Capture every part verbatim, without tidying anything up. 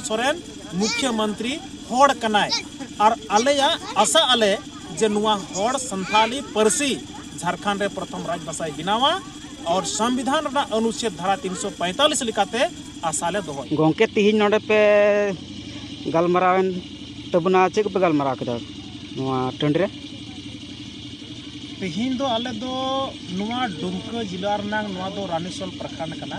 ᱥᱚᱨᱮᱱ ᱢᱩᱠᱷᱭᱚᱢᱚᱱᱛᱨᱤ ᱦᱚᱲ ᱠᱟᱱᱟᱭ᱾ ᱟᱨ ᱟᱞᱮᱭᱟᱜ ᱟᱥᱟ ᱟᱞᱮ ᱡᱮ ᱱᱚᱣᱟ ᱦᱚᱲ ᱥᱟᱱᱛᱷᱟᱞᱤ ᱯᱟᱹᱨᱥᱤ ᱡᱷᱟᱲᱠᱷᱚᱸᱰ ᱨᱮ ᱯᱨᱚᱛᱷᱚᱢ ᱨᱟᱡᱽ ᱵᱷᱟᱥᱟᱭ ᱵᱮᱱᱟᱣᱟ᱾ ᱟᱨ ᱥᱚᱝᱵᱤᱫᱷᱟᱱ ᱨᱮᱱᱟᱜ ᱚᱱᱩᱪᱷᱮᱫ ᱫᱷᱟᱨᱟ ᱛᱤᱱᱥᱚ ᱯᱚᱸᱭᱛᱟᱞᱤᱥ ᱞᱮᱠᱟᱛᱮ ᱟᱥᱟ ᱞᱮ ᱫᱚᱦᱚᱭᱟ᱾ ᱜᱚᱢᱠᱮ, ᱛᱤᱦᱤᱧ ᱱᱚᱰᱮ ᱯᱮ ᱜᱟᱞᱢᱟᱨᱟᱣᱮᱱ ᱛᱟᱵᱚᱱᱟ, ᱪᱮᱫ ᱠᱚᱯᱮ ᱜᱟᱞᱢᱟᱨᱟᱣ ᱠᱮᱫᱟ ᱱᱚᱣᱟ ᱴᱟᱺᱰᱤ ᱨᱮ? ᱛᱮᱦᱮᱧ ᱫᱚ ᱟᱞᱮ ᱫᱚ ᱱᱚᱣᱟ ᱰᱩᱢᱠᱟᱹ ᱡᱮᱞᱟ ᱨᱮᱱᱟᱝ, ᱱᱚᱣᱟ ᱫᱚ ᱨᱟᱱᱤᱥᱚᱞ ᱯᱨᱚᱠᱷᱚᱸᱰ ᱠᱟᱱᱟ᱾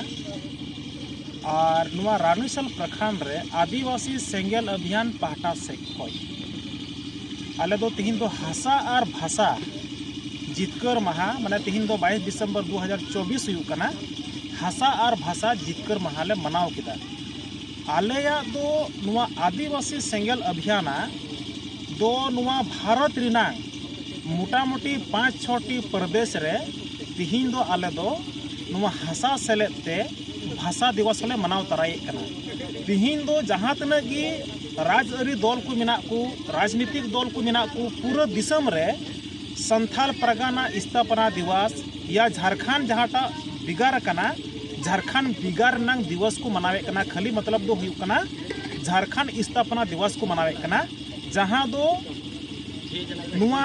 ᱟᱨ ᱱᱚᱣᱟ ᱨᱟᱱᱤᱥᱚᱞ ᱯᱨᱚᱠᱷᱚᱸᱰ ᱨᱮ ᱟᱹᱫᱤᱵᱟᱹᱥᱤ ᱥᱮᱸᱜᱮᱞ ᱚᱵᱷᱤᱭᱟᱱ ᱯᱟᱦᱴᱟ ᱥᱮᱫ ᱠᱷᱚᱱ ᱟᱞᱮ ᱫᱚ ᱛᱮᱦᱮᱧ ᱫᱚ ᱦᱟᱥᱟ ᱟᱨ ᱵᱷᱟᱥᱟ ᱡᱤᱛᱠᱟᱹᱨ ᱢᱟᱦᱟ, ᱢᱟᱱᱮ ᱛᱮᱦᱮᱧ ᱫᱚ ᱵᱟᱭᱤᱥ ᱰᱤᱥᱮᱢᱵᱚᱨ ᱫᱩ ᱦᱟᱡᱟᱨ ᱪᱚᱵᱵᱤᱥ ᱦᱩᱭᱩᱜ ᱠᱟᱱᱟ, ᱦᱟᱥᱟ ᱟᱨ ᱵᱷᱟᱥᱟ ᱡᱤᱛᱠᱟᱹᱨ ᱢᱟᱦᱟ ᱞᱮ ᱢᱟᱱᱟᱣ ᱠᱮᱫᱟ᱾ ᱟᱞᱮᱭᱟᱜ ᱫᱚ ᱱᱚᱣᱟ ᱟᱹᱫᱤᱵᱟᱹᱥᱤ ᱥᱮᱸᱜᱮᱞ ᱚᱵᱷᱤᱭᱟᱱᱟ ᱫᱚ ᱱᱚᱣᱟ ᱵᱷᱟᱨᱚᱛ ᱨᱮᱱᱟᱝ ᱢᱚᱴᱟᱢᱩᱴᱤ ᱯᱟᱸᱪ ᱪᱷᱚᱴᱤ ᱯᱨᱚᱫᱮᱥ ᱨᱮ ᱛᱤᱦᱤᱧ ᱫᱚ ᱟᱞᱮ ᱫᱚ ᱱᱚᱣᱟ ᱦᱟᱥᱟ ᱥᱮᱞᱮᱫ ᱛᱮ ᱵᱷᱟᱥᱟ ᱫᱤᱵᱚᱥ ᱦᱚᱸᱞᱮ ᱢᱟᱱᱟᱣ ᱛᱟᱨᱟᱭᱮᱫ ᱠᱟᱱᱟ᱾ ᱛᱤᱦᱤᱧ ᱫᱚ ᱡᱟᱦᱟᱸ ᱛᱤᱱᱟᱹᱜ ᱜᱮ ᱨᱟᱡᱽᱟᱹᱨᱤ ᱫᱚᱞ ᱠᱚ ᱢᱮᱱᱟᱜ ᱠᱚ, ᱨᱟᱡᱽᱱᱤᱛᱤᱠ ᱫᱚᱞ ᱠᱚ ᱢᱮᱱᱟᱜ ᱠᱚ, ᱯᱩᱨᱟᱹ ᱫᱤᱥᱚᱢ ᱨᱮ ᱥᱟᱱᱛᱷᱟᱞ ᱯᱟᱨᱜᱟᱱᱟ ᱥᱛᱷᱟᱯᱚᱱᱟ ᱫᱤᱵᱚᱥ ᱭᱟ ᱡᱷᱟᱲᱠᱷᱚᱸᱰ ᱡᱟᱦᱟᱸᱴᱟᱜ ᱵᱷᱮᱜᱟᱨ ᱟᱠᱟᱱᱟ, ᱡᱷᱟᱲᱠᱷᱚᱸᱰ ᱵᱷᱮᱜᱟᱨ ᱨᱮᱱᱟᱝ ᱫᱤᱵᱚᱥ ᱠᱚ ᱢᱟᱱᱟᱣᱮᱫ ᱠᱟᱱᱟ᱾ ᱠᱷᱟᱹᱞᱤ ᱢᱚᱛᱞᱚᱵ ᱫᱚ ᱦᱩᱭᱩᱜ ᱠᱟᱱᱟ ᱡᱷᱟᱲᱠᱷᱚᱸᱰ ᱥᱛᱷᱟᱯᱚᱱᱟ ᱫᱤᱵᱚᱥ ᱠᱚ ᱢᱟᱱᱟᱣᱮᱫ ᱠᱟᱱᱟ, ᱡᱟᱦᱟᱸ ᱫᱚ ᱱᱚᱣᱟ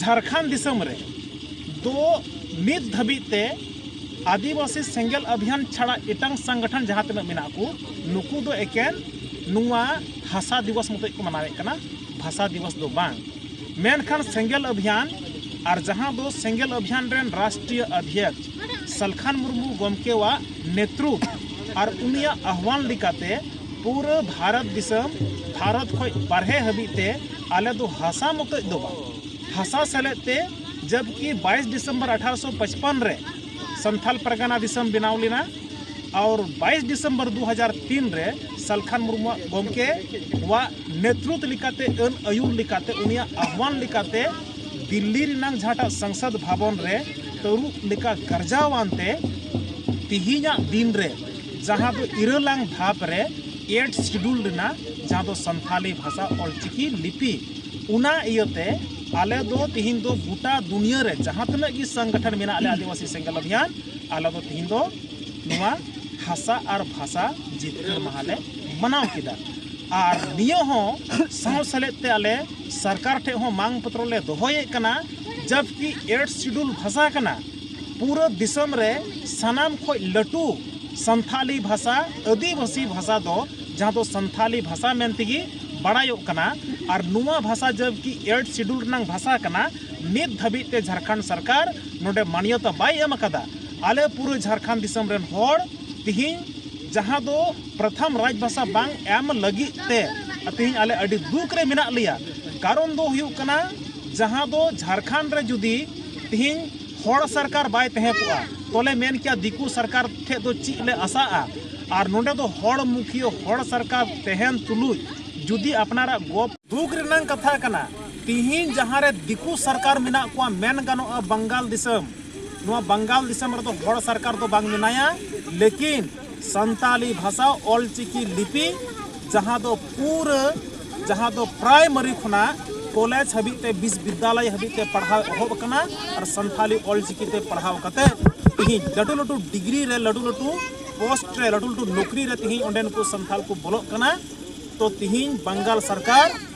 ᱡᱷᱟᱲᱠᱷᱚᱸᱰ ᱫᱤᱥᱚᱢ ᱨᱮ ᱫᱚ ᱱᱤᱛ ᱫᱷᱟᱹᱵᱤᱡ ᱛᱮ ᱟᱹᱫᱤᱵᱟᱹᱥᱤ ᱥᱮᱸᱜᱮᱞ ᱚᱵᱷᱤᱭᱟᱱ ᱪᱷᱟᱲᱟ ᱮᱴᱟᱝ ᱥᱚᱝᱜᱚᱴᱷᱚᱱ ᱡᱟᱦᱟᱸ ᱛᱤᱱᱟᱹᱜ ᱢᱮᱱᱟᱜ ᱠᱚ, ᱱᱩᱠᱩ ᱫᱚ ᱮᱠᱮᱱ ᱱᱚᱣᱟ ᱦᱟᱥᱟ ᱫᱤᱵᱚᱥ ᱢᱚᱛᱚᱡ ᱠᱚ ᱢᱟᱱᱟᱣᱮᱫ ᱠᱟᱱᱟ, ᱵᱷᱟᱥᱟ ᱫᱤᱵᱚᱥ ᱫᱚ ᱵᱟᱝ᱾ ᱢᱮᱱᱠᱷᱟᱱ ᱥᱮᱸᱜᱮᱞ ᱚᱵᱷᱤᱭᱟᱱ, ᱟᱨ ᱡᱟᱦᱟᱸ ᱫᱚ ᱥᱮᱸᱜᱮᱞ ᱚᱵᱷᱤᱭᱟᱱ ᱨᱮᱱ ᱨᱟᱥᱴᱨᱤᱭᱚ ᱚᱫᱷᱭᱚᱠᱥ ᱥᱟᱞᱠᱷᱟᱱ ᱢᱩᱨᱢᱩ ᱜᱚᱢᱠᱮᱣᱟᱜ ᱱᱮᱛᱨᱩᱛ ᱟᱨ ᱩᱱᱤᱭᱟᱜ ᱟᱦᱣᱟᱱ ᱞᱮᱠᱟᱛᱮ ᱯᱩᱨᱟᱹ ᱵᱷᱟᱨᱚᱛ ᱫᱤᱥᱚᱢ, ᱵᱷᱟᱨᱚᱛ ᱠᱷᱚᱱ ᱵᱟᱨᱦᱮ ᱦᱟᱹᱵᱤᱡ ᱛᱮ ᱟᱞᱮ ᱫᱚ ᱦᱟᱥᱟ ᱢᱚᱛᱚᱡ ᱫᱚ ᱵᱟᱝ, ᱦᱟᱥᱟ ᱥᱮᱞᱮᱫ ᱛᱮ, ᱡᱚᱵᱠᱤ ᱵᱟᱭᱤᱥ ᱰᱤᱥᱮᱢᱵᱚᱨ ᱟᱴᱷᱟᱨᱚᱥᱚ ᱯᱟᱸᱪᱯᱟᱱ ᱨᱮ ᱥᱟᱱᱛᱷᱟᱞ ᱯᱟᱨᱜᱟᱱᱟ ᱫᱤᱥᱚᱢ ᱵᱮᱱᱟᱣ ᱞᱮᱱᱟ, ᱟᱨ ᱵᱟᱭᱤᱥ ᱰᱤᱥᱮᱢᱵᱚᱨ ᱫᱩ ᱦᱟᱡᱟᱨ ᱛᱤᱱ ᱨᱮ ᱥᱟᱞᱠᱷᱟᱱ ᱢᱩᱨᱢᱩᱣᱟᱜ ᱜᱚᱢᱠᱮ ᱣᱟᱜ ᱱᱮᱛᱨᱩᱛ ᱞᱮᱠᱟᱛᱮ, ᱟᱹᱱ ᱟᱹᱭᱩᱨ ᱞᱮᱠᱟᱛᱮ, ᱩᱱᱤᱭᱟᱜ ᱟᱦᱣᱟᱱ ᱞᱮᱠᱟᱛᱮ ᱫᱤᱞᱞᱤ ᱨᱮᱱᱟᱝ ᱡᱟᱦᱟᱸᱴᱟᱜ ᱥᱚᱝᱥᱚᱫ ᱵᱷᱚᱵᱚᱱ ᱨᱮ ᱛᱟᱹᱨᱩᱵ ᱞᱮᱠᱟ ᱜᱟᱨᱡᱟᱣ ᱟᱱᱛᱮ ᱛᱮᱦᱮᱧᱟᱜ ᱫᱤᱱ ᱨᱮ ᱡᱟᱦᱟᱸ ᱫᱚ ᱤᱨᱟᱹᱞᱟᱝ ᱫᱷᱟᱯ ᱨᱮ ᱮᱭᱤᱴ ᱥᱤᱰᱩᱞ ᱨᱮᱱᱟᱜ ᱡᱟᱦᱟᱸ ᱫᱚ ᱥᱟᱱᱛᱷᱟᱞᱤ ᱵᱷᱟᱥᱟ ᱚᱞᱪᱤᱠᱤ ᱞᱤᱯᱤ, ᱚᱱᱟ ᱤᱭᱟᱹᱛᱮ ᱟᱞᱮ ᱫᱚ ᱛᱤᱦᱤᱧ ᱫᱚ ᱜᱚᱴᱟ ᱫᱩᱱᱤᱭᱟᱹ ᱨᱮ ᱡᱟᱦᱟᱸ ᱛᱤᱱᱟᱹᱜ ᱜᱮ ᱥᱚᱝᱜᱚᱴᱷᱚᱱ ᱢᱮᱱᱟᱜ ᱞᱮᱭᱟ ᱟᱹᱫᱤᱵᱟᱹᱥᱤ ᱥᱮᱸᱜᱮᱞ ᱚᱵᱷᱤᱭᱟᱱ, ᱟᱞᱮ ᱫᱚ ᱛᱤᱦᱤᱧ ᱫᱚ ᱱᱚᱣᱟ ᱦᱟᱥᱟ ᱟᱨ ᱵᱷᱟᱥᱟ ᱡᱤᱛᱠᱟᱹᱨ ᱢᱟᱦᱟ ᱞᱮ ᱢᱟᱱᱟᱣ ᱠᱮᱫᱟ᱾ ᱟᱨ ᱱᱤᱭᱟᱹ ᱦᱚᱸ ᱥᱟᱶ ᱥᱮᱞᱮᱫ ᱛᱮ ᱟᱞᱮ ᱥᱚᱨᱠᱟᱨ ᱴᱷᱮᱱ ᱦᱚᱸ ᱢᱟᱝ ᱯᱚᱛᱨᱚ ᱞᱮ ᱫᱚᱦᱚᱭᱮᱫ ᱠᱟᱱᱟ, ᱡᱟᱵᱠᱤ ᱮᱭᱤᱴ ᱥᱤᱰᱩᱞ ᱵᱷᱟᱥᱟ ᱠᱟᱱᱟ, ᱯᱩᱨᱟᱹ ᱫᱤᱥᱚᱢ ᱨᱮ ᱥᱟᱱᱟᱢ ᱠᱷᱚᱱ ᱞᱟᱹᱴᱩ ᱥᱟᱱᱛᱷᱟᱞᱤ ᱵᱷᱟᱥᱟ, ᱟᱹᱫᱤᱵᱟᱹᱥᱤ ᱵᱷᱟᱥᱟ ᱫᱚ, ᱡᱟᱦᱟᱸ ᱫᱚ ᱥᱟᱱᱛᱷᱟᱞᱤ ᱵᱷᱟᱥᱟ ᱢᱮᱱ ᱛᱮᱜᱮ ᱵᱟᱲᱟᱭᱚᱜ ᱠᱟᱱᱟ, ᱟᱨ ᱱᱚᱣᱟ ᱵᱷᱟᱥᱟ ᱡᱟᱵᱠᱤ ᱮᱭᱤᱴ ᱥᱤᱰᱩᱞ ᱨᱮᱱᱟᱜ ᱵᱷᱟᱥᱟ ᱠᱟᱱᱟ, ᱱᱤᱛ ᱫᱷᱟᱹᱵᱤᱡ ᱛᱮ ᱡᱷᱟᱲᱠᱷᱚᱸᱰ ᱥᱚᱨᱠᱟᱨ ᱱᱚᱰᱮ ᱢᱟᱱᱭᱚᱛᱟ ᱵᱟᱭ ᱮᱢ ᱟᱠᱟᱫᱟ᱾ ᱟᱞᱮ ᱯᱩᱨᱟᱹ ᱡᱷᱟᱲᱠᱷᱚᱸᱰ ᱫᱤᱥᱚᱢ ᱨᱮᱱ ᱦᱚᱲ ᱛᱤᱦᱤᱧ ᱡᱟᱦᱟᱸ ᱫᱚ ᱯᱨᱚᱛᱷᱚᱢ ᱨᱟᱡᱽ ᱵᱷᱟᱥᱟ ᱵᱟᱝ ᱮᱢ ᱞᱟᱹᱜᱤᱫ ᱛᱮ ᱛᱤᱦᱤᱧ ᱟᱞᱮ ᱟᱹᱰᱤ ᱫᱩᱠ ᱨᱮ ᱢᱮᱱᱟᱜ ᱞᱮᱭᱟ᱾ ᱠᱟᱨᱚᱱ ᱫᱚ ᱦᱩᱭᱩᱜ ᱠᱟᱱᱟ, ᱡᱟᱦᱟᱸ ᱫᱚ ᱡᱷᱟᱲᱠᱷᱚᱸᱰ ᱨᱮ ᱡᱩᱫᱤ ᱛᱤᱦᱤᱧ ᱦᱚᱲ ᱥᱚᱨᱠᱟᱨ ᱵᱟᱭ ᱛᱟᱦᱮᱸ ᱠᱚᱜᱼᱟ, ᱛᱚᱞᱮ ᱢᱮᱱ ᱠᱮᱭᱟ ᱫᱤᱠᱩ ᱥᱚᱨᱠᱟᱨ ᱴᱷᱮᱡ ᱫᱚ ᱪᱮᱫ ᱞᱮ ᱟᱥᱟᱜᱼᱟ᱾ ᱟᱨ ᱱᱚᱰᱮ ᱫᱚ ᱦᱚᱲ ᱢᱩᱠᱷᱤᱭᱟᱹ ᱦᱚᱲ ᱥᱚᱨᱠᱟᱨ ᱛᱟᱦᱮᱱ ᱛᱩᱞᱩᱡ ᱡᱩᱫᱤ ᱟᱯᱱᱟᱨᱟᱜ ᱜᱚ ᱫᱩᱠ ᱨᱮᱱᱟᱜ ᱠᱟᱛᱷᱟ ᱠᱟᱱᱟ, ᱛᱤᱦᱤᱧ ᱡᱟᱦᱟᱸ ᱨᱮ ᱫᱤᱠᱩ ᱥᱚᱨᱠᱟᱨ ᱢᱮᱱᱟᱜ ᱠᱚᱣᱟ, ᱢᱮᱱ ᱜᱟᱱᱚᱜᱼᱟ ᱵᱟᱝᱜᱟᱞ ᱫᱤᱥᱚᱢ, ᱱᱚᱣᱟ ᱵᱟᱝᱜᱟᱞ ᱫᱤᱥᱚᱢ ᱨᱮᱫᱚ ᱦᱚᱲ ᱥᱚᱨᱠᱟᱨ ᱫᱚ ᱵᱟᱝ ᱢᱮᱱᱟᱭᱟ, ᱞᱮᱠᱤᱱ ᱥᱟᱱᱛᱟᱞᱤ ᱵᱷᱟᱥᱟ ᱚᱞ ᱪᱤᱠᱤ ᱞᱤᱯᱤ, ᱡᱟᱦᱟᱸ ᱫᱚ ᱯᱩᱨᱟᱹ, ᱡᱟᱦᱟᱸ ᱫᱚ ᱯᱨᱟᱭᱢᱟᱨᱤ ᱠᱷᱚᱱᱟᱜ ᱠᱚᱞᱮᱡᱽ ᱦᱟᱹᱵᱤᱡ ᱛᱮ, ᱵᱤᱥᱵᱤᱫᱽᱫᱟᱞᱚᱭ ᱦᱟᱹᱵᱤᱡ ᱛᱮ ᱯᱟᱲᱦᱟᱣ ᱮᱦᱚᱵ ᱟᱠᱟᱱᱟ, ᱟᱨ ᱥᱟᱱᱛᱟᱞᱤ ᱚᱞ ᱪᱤᱠᱤ ᱛᱮ ᱯᱟᱲᱦᱟᱣ ᱠᱟᱛᱮ ᱛᱤᱦᱤᱧ ᱞᱟᱹᱴᱩ ᱞᱟᱹᱴᱩ ᱰᱤᱜᱽᱨᱤ ᱨᱮ, ᱞᱟᱹᱴᱩ ᱞᱟᱹᱴᱩ ᱯᱳᱥᱴ ᱨᱮ, ᱞᱟᱹᱴᱩ ᱞᱟᱹᱴᱩ ᱱᱚᱠᱨᱤ ᱨᱮ ᱛᱤᱦᱤᱧ ᱚᱸᱰᱮᱱ ᱠᱚ ᱥᱟᱱᱛᱟᱞ ᱠᱚ ᱵᱚᱞᱚᱜ ᱠᱟᱱᱟ᱾ ᱛᱚ ᱛᱤᱦᱤᱧ ᱵᱟᱝᱜᱟᱞ ᱥᱚᱨᱠᱟᱨ,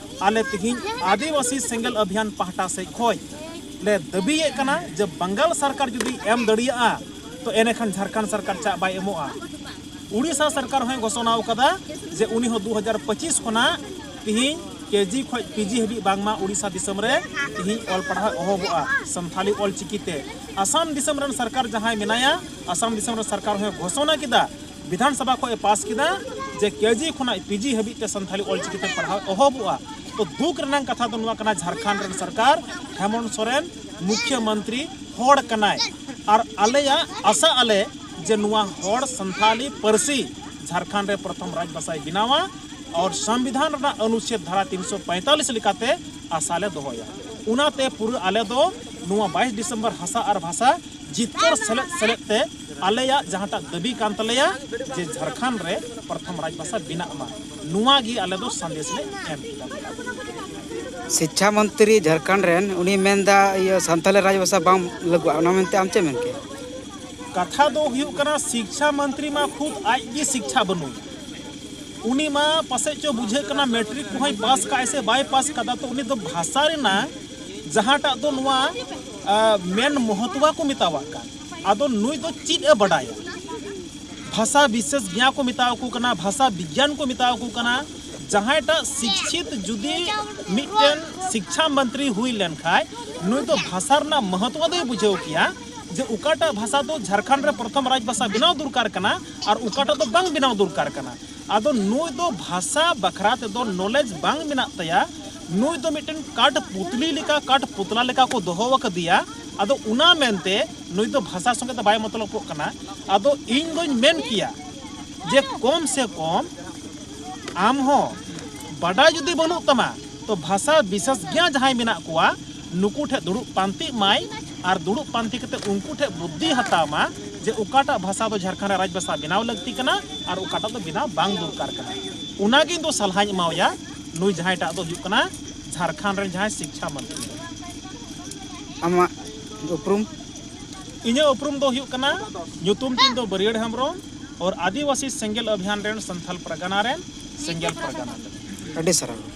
ᱟᱞᱮ ᱛᱤᱦᱤᱧ ᱟᱹᱫᱤᱵᱟᱹᱥᱤ ᱥᱮᱸᱜᱮᱞ ᱚᱵᱷᱤᱭᱟᱱ ᱯᱟᱦᱴᱟ ᱥᱮᱫ ᱠᱷᱚᱱ ᱞᱮ ᱫᱟᱹᱵᱤᱭᱮᱫ ᱠᱟᱱᱟ ᱡᱮ ᱵᱟᱝᱜᱟᱞ ᱥᱚᱨᱠᱟᱨ ᱡᱩᱫᱤ ᱮᱢ ᱫᱟᱲᱮᱭᱟᱜᱼᱟ, ᱛᱚ ᱮᱱᱮᱠᱷᱟᱱ ᱡᱷᱟᱲᱠᱷᱚᱸᱰ ᱥᱚᱨᱠᱟᱨ ᱪᱟᱜ ᱵᱟᱭ ᱮᱢᱚᱜᱼᱟ᱾ ᱩᱲᱤᱥᱥᱟ ᱥᱚᱨᱠᱟᱨ ᱦᱚᱸᱭ ᱜᱷᱳᱥᱚᱱᱟ ᱟᱠᱟᱫᱟ ᱡᱮ ᱩᱱᱤ ᱦᱚᱸ ᱫᱩ ᱦᱟᱡᱟᱨ ᱯᱚᱸᱪᱤᱥ ᱠᱷᱚᱱᱟᱜ ᱛᱤᱦᱤᱧ ᱠᱮᱡᱤ ᱠᱷᱚᱱ ᱯᱤᱡᱤ ᱦᱟᱹᱵᱤᱡ ᱵᱟᱝᱢᱟ ᱩᱲᱤᱥᱥᱟ ᱫᱤᱥᱚᱢ ᱨᱮ ᱛᱤᱦᱤᱧ ᱚᱞ ᱯᱟᱲᱦᱟᱣ ᱮᱦᱚᱵᱚᱜᱼᱟ ᱥᱟᱱᱛᱷᱟᱞᱤ ᱚᱞ ᱪᱤᱠᱤ ᱛᱮ᱾ ᱟᱥᱟᱢ ᱫᱤᱥᱚᱢ ᱨᱮᱱ ᱥᱚᱨᱠᱟᱨ ᱡᱟᱦᱟᱸᱭ ᱢᱮᱱᱟᱭᱟ, ᱟᱥᱟᱢ ᱫᱤᱥᱚᱢ ᱨᱮᱱ ᱥᱚᱨᱠᱟᱨ ᱦᱚᱸᱭ ᱜᱷᱳᱥᱚᱱᱟ ᱠᱮᱫᱟ, ᱵᱤᱫᱷᱟᱱ ᱥᱚᱵᱷᱟ ᱠᱷᱚᱱ ᱮ ᱯᱟᱥ ᱠᱮᱫᱟ ᱡᱮ ᱠᱮᱡᱤ ᱠᱷᱚᱱᱟᱜ ᱯᱤᱡᱤ ᱦᱟᱹᱵᱤᱡ ᱛᱮ ᱥᱟᱱᱛᱷᱟᱞᱤ ᱚᱞ ᱪᱤᱠᱤ ᱛᱮ ᱯᱟᱲᱦᱟᱣ ᱮᱦᱚᱵᱚᱜᱼᱟ᱾ ᱛᱚ ᱫᱩᱠ ᱨᱮᱱᱟᱜ ᱠᱟᱛᱷᱟ ᱫᱚ ᱱᱚᱣᱟ ᱠᱟᱱᱟ, ᱡᱷᱟᱲᱠᱷᱚᱸᱰ ᱨᱮᱱ ᱥᱚᱨᱠᱟᱨ ᱦᱮᱢᱚᱱᱛ ᱥᱚᱨᱮᱱ ᱢᱩᱠᱷᱭᱟᱹ ᱢᱚᱱᱛᱨᱤ ᱦᱚᱲ ᱠᱟᱱᱟᱭ, ᱟᱨ ᱟᱞᱮᱭᱟᱜ ᱟᱥᱟ ᱟᱞᱮ ᱡᱮ ᱱᱚᱣᱟ ᱦᱚᱲ ᱥᱟᱱᱛᱷᱟᱞᱤ ᱯᱟᱹᱨᱥᱤ ᱡᱷᱟᱲᱠᱷᱚᱸᱰ ᱨᱮ ᱯᱨᱚᱛᱷᱚᱢ ᱨᱟᱡᱽ ᱵᱷᱟᱥᱟᱭ ᱵᱮᱱᱟᱣᱟ, ᱟᱨ ᱥᱚᱝᱵᱤᱫᱷᱟᱱ ᱨᱮᱱᱟᱜ ᱚᱱᱩᱪᱷᱮᱫ ᱫᱷᱟᱨᱟ ᱛᱤᱱᱥᱚ ᱯᱚᱸᱭᱛᱟᱞᱤᱥ ᱞᱮᱠᱟᱛᱮ ᱟᱥᱟ ᱞᱮ ᱫᱚᱦᱚᱭᱟ᱾ ᱚᱱᱟᱛᱮ ᱯᱩᱨᱟᱹ ᱟᱞᱮ ᱫᱚ ᱱᱚᱣᱟ ᱵᱟᱭᱤᱥ ᱰᱤᱥᱮᱢᱵᱚᱨ ᱦᱟᱥᱟ ᱟᱨ ᱵᱷᱟᱥᱟ ᱡᱤᱛᱠᱟᱹᱨ ᱥᱮᱞᱮᱫ ᱥᱮᱞᱮᱫ ᱛᱮ ᱟᱞᱮᱭᱟᱜ ᱡᱟᱦᱟᱸᱴᱟᱜ ᱫᱟᱹᱵᱤ ᱠᱟᱱ ᱛᱟᱞᱮᱭᱟ ᱡᱮ ᱡᱷᱟᱲᱠᱷᱚᱸᱰ ᱨᱮ ᱯᱨᱚᱛᱷᱚᱢ ᱨᱟᱡᱽ ᱵᱷᱟᱥᱟ ᱵᱮᱱᱟᱜ ᱢᱟ, ᱱᱚᱣᱟ ᱜᱮ ᱟᱞᱮ ᱫᱚ ᱥᱟᱸᱫᱮᱥ ᱞᱮ ᱮᱢ ᱠᱮᱫᱟ᱾ ᱥᱤᱪᱪᱷᱟ ᱢᱚᱱᱛᱨᱤ ᱡᱷᱟᱲᱠᱷᱚᱸᱰ ᱨᱮᱱ, ᱩᱱᱤ ᱢᱮᱱᱫᱟ ᱤᱭᱟᱹ ᱥᱟᱱᱛᱟᱞᱤ ᱨᱟᱡᱽ ᱵᱷᱟᱥᱟ ᱵᱟᱝ ᱞᱟᱹᱜᱩᱜᱼᱟ, ᱚᱱᱟ ᱢᱮᱱᱛᱮ ᱟᱢ ᱪᱮᱫ ᱢᱮᱱ ᱠᱮᱭᱟ? ᱠᱟᱛᱷᱟ ᱫᱚ ᱦᱩᱭᱩᱜ ᱠᱟᱱᱟ, ᱥᱤᱠᱪᱷᱟ ᱢᱚᱱᱛᱨᱤ ᱢᱟ ᱠᱷᱩᱫ ᱟᱡ ᱜᱮ ᱥᱤᱠᱪᱷᱟ ᱵᱟᱹᱱᱩᱭ᱾ ᱩᱱᱤ ᱢᱟ ᱯᱟᱥᱮᱡ ᱪᱚ ᱵᱩᱡᱷᱟᱹᱜ ᱠᱟᱱᱟ ᱢᱮᱴᱨᱤᱠ ᱠᱚᱦᱚᱸᱭ ᱯᱟᱥ ᱠᱟᱜᱼᱟᱭ ᱥᱮ ᱵᱟᱭ ᱯᱟᱥ ᱠᱟᱫᱟ, ᱛᱚ ᱩᱱᱤ ᱫᱚ ᱵᱷᱟᱥᱟ ᱨᱮᱱᱟᱜ ᱡᱟᱦᱟᱸᱴᱟᱜ ᱫᱚ ᱱᱚᱣᱟ ᱟ, ᱢᱮᱱ ᱢᱚᱦᱚᱛᱣᱟ ᱠᱚ ᱢᱮᱛᱟᱣᱟᱜ ᱠᱟᱱ, ᱟᱫᱚ ᱱᱩᱭ ᱫᱚ ᱪᱮᱫ ᱮ ᱵᱟᱰᱟᱭᱟ? ᱵᱷᱟᱥᱟ ᱵᱤᱥᱮᱥ ᱜᱮᱭᱟ ᱠᱚ ᱢᱮᱛᱟᱣ ᱠᱚ ᱠᱟᱱᱟ, ᱵᱷᱟᱥᱟ ᱵᱤᱜᱽᱭᱟᱱ ᱠᱚ ᱢᱮᱛᱟᱣ ᱠᱚ ᱠᱟᱱᱟ᱾ ᱡᱟᱦᱟᱸᱭᱴᱟᱜ ᱥᱤᱠᱪᱷᱤᱛ ᱡᱩᱫᱤ ᱢᱤᱫᱴᱮᱱ ᱥᱤᱠᱪᱷᱟ ᱢᱚᱱᱛᱨᱤ ᱦᱩᱭ ᱞᱮᱱᱠᱷᱟᱡ, ᱱᱩᱭ ᱫᱚ ᱵᱷᱟᱥᱟ ᱨᱮᱱᱟᱜ ᱢᱚᱦᱚᱛᱣᱟ ᱫᱚᱭ ᱵᱩᱡᱷᱟᱹᱣ ᱠᱮᱭᱟ, ᱡᱮ ᱚᱠᱟᱴᱟᱜ ᱵᱷᱟᱥᱟ ᱫᱚ ᱡᱷᱟᱲᱠᱷᱚᱸᱰ ᱨᱮ ᱯᱨᱚᱛᱷᱚᱢ ᱨᱟᱡᱽ ᱵᱷᱟᱥᱟ ᱵᱮᱱᱟᱣ ᱫᱚᱨᱠᱟᱨ ᱠᱟᱱᱟ ᱟᱨ ᱚᱠᱟᱴᱟᱜ ᱫᱚ ᱵᱟᱝ ᱵᱮᱱᱟᱣ ᱫᱚᱨᱠᱟᱨ ᱠᱟᱱᱟ᱾ ᱟᱫᱚ ᱱᱩᱭ ᱫᱚ ᱵᱷᱟᱥᱟ ᱵᱟᱠᱷᱨᱟ ᱛᱮᱫᱚ ᱱᱚᱞᱮᱡᱽ ᱵᱟᱝ ᱢᱮᱱᱟᱜ ᱛᱟᱭᱟ᱾ ᱱᱩᱭ ᱫᱚ ᱢᱤᱫᱴᱮᱱ ᱠᱟᱴ ᱯᱩᱛᱞᱤ ᱞᱮᱠᱟ, ᱠᱟᱴ ᱯᱩᱛᱞᱟ ᱞᱮᱠᱟ ᱠᱚ ᱫᱚᱦᱚ ᱟᱠᱟᱫᱮᱭᱟ᱾ ᱟᱫᱚ ᱚᱱᱟ ᱢᱮᱱᱛᱮ ᱱᱩᱭ ᱫᱚ ᱵᱷᱟᱥᱟ ᱥᱚᱸᱜᱮ ᱫᱚ ᱵᱟᱭ ᱢᱚᱛᱞᱚᱵᱚᱜ ᱠᱟᱱᱟ᱾ ᱟᱫᱚ ᱤᱧ ᱫᱚᱧ ᱢᱮᱱ ᱠᱮᱭᱟ ᱡᱮ ᱠᱚᱢ ᱥᱮ ᱠᱚᱢ ᱟᱢ ᱦᱚᱸ ᱵᱟᱰᱟᱭ ᱡᱩᱫᱤ ᱵᱟᱹᱱᱩᱜ ᱛᱟᱢᱟ, ᱛᱚ ᱵᱷᱟᱥᱟ ᱵᱤᱥᱮᱥ ᱜᱮᱭᱟ ᱡᱟᱦᱟᱸᱭ ᱢᱮᱱᱟᱜ ᱠᱚᱣᱟ, ᱱᱩᱠᱩ ᱴᱷᱮᱱ ᱫᱩᱲᱩᱵ ᱯᱟᱱᱛᱮᱜ ᱢᱟᱭ ᱟᱨ ᱫᱩᱲᱩᱵ ᱯᱟᱱᱛᱮ ᱠᱟᱛᱮ ᱩᱱᱠᱩ ᱴᱷᱮᱱ ᱵᱩᱫᱽᱫᱷᱤ ᱦᱟᱛᱟᱣ ᱢᱟ ᱡᱮ ᱚᱠᱟᱴᱟᱜ ᱵᱷᱟᱥᱟ ᱫᱚ ᱡᱷᱟᱲᱠᱷᱚᱸᱰ ᱨᱮ ᱨᱟᱡᱽ ᱵᱷᱟᱥᱟ ᱵᱮᱱᱟᱣ ᱞᱟᱹᱠᱛᱤ ᱠᱟᱱᱟ ᱟᱨ ᱚᱠᱟᱴᱟᱜ ᱫᱚ ᱵᱮᱱᱟᱣ ᱵᱟᱝ ᱫᱚᱨᱠᱟᱨ ᱠᱟᱱᱟ᱾ ᱚᱱᱟᱜᱮ ᱤᱧ ᱫᱚ ᱥᱟᱞᱦᱟᱧ ᱮᱢᱟᱣᱟᱭᱟ ᱱᱩᱭ ᱡᱟᱦᱟᱸᱭᱴᱟᱜ ᱫᱚ ᱦᱩᱭᱩᱜ ᱠᱟᱱᱟ ᱡᱷᱟᱲᱠᱷᱚᱸᱰ ᱨᱮᱱ ᱡᱟᱦᱟᱸᱭ ᱥᱤᱠᱪᱷᱟ ᱢᱚᱱᱛᱨᱤ᱾ ᱟᱢᱟᱜ ᱩᱯᱨᱩᱢ? ᱤᱧᱟᱹᱜ ᱩᱯᱨᱩᱢ ᱫᱚ ᱦᱩᱭᱩᱜ ᱠᱟᱱᱟ, ᱧᱩᱛᱩᱢ ᱛᱤᱧ ᱫᱚ ᱵᱟᱹᱨᱭᱟᱹᱲ ᱦᱮᱢᱵᱨᱚᱢ, ᱟᱨ ᱟᱹᱫᱤᱵᱟᱹᱥᱤ ᱥᱮᱸᱜᱮᱞ ᱚᱵᱷᱤᱭᱟᱱ ᱨᱮᱱ ᱥᱟᱱᱛᱟᱞ ᱯᱟᱨᱜᱟᱱᱟ ᱨᱮᱱ ᱥᱮᱸᱜᱮᱞ ᱯᱟᱨᱜᱟᱱᱟ ᱠᱟᱹᱱᱟᱹᱧ᱾ ᱟᱹᱰᱤ ᱥᱟᱨᱦᱟᱣ᱾